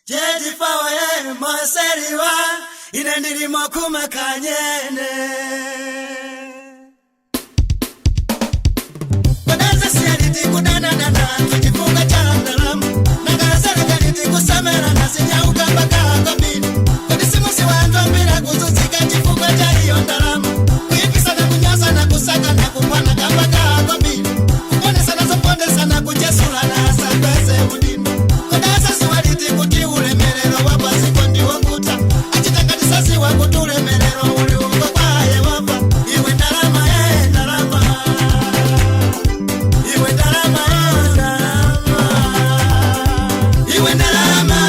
Jetifawa ye moseriwa ine ndilimo kumakanyene. Kodazasiyaliti kudananana tuchifunga cha ndalama nagaserekaliti kusamera nasinyauka mpaka kobili kodisimusi wantwambira kuzuzika chifukwa cha iyo ndalama kuipisana kunyasana kusakana kupwana kambaka kobili kuponesana zopondesana kuchesulana asapese udini kodasasiwaliti kuti ulemerero wapasiko ndiwokuta achitangatisasiwa kuti ulemerero uli uko kwa Yehova. Iwe ndalama ye ndalama, iwe ndalama, ndalama, iwe ndalama,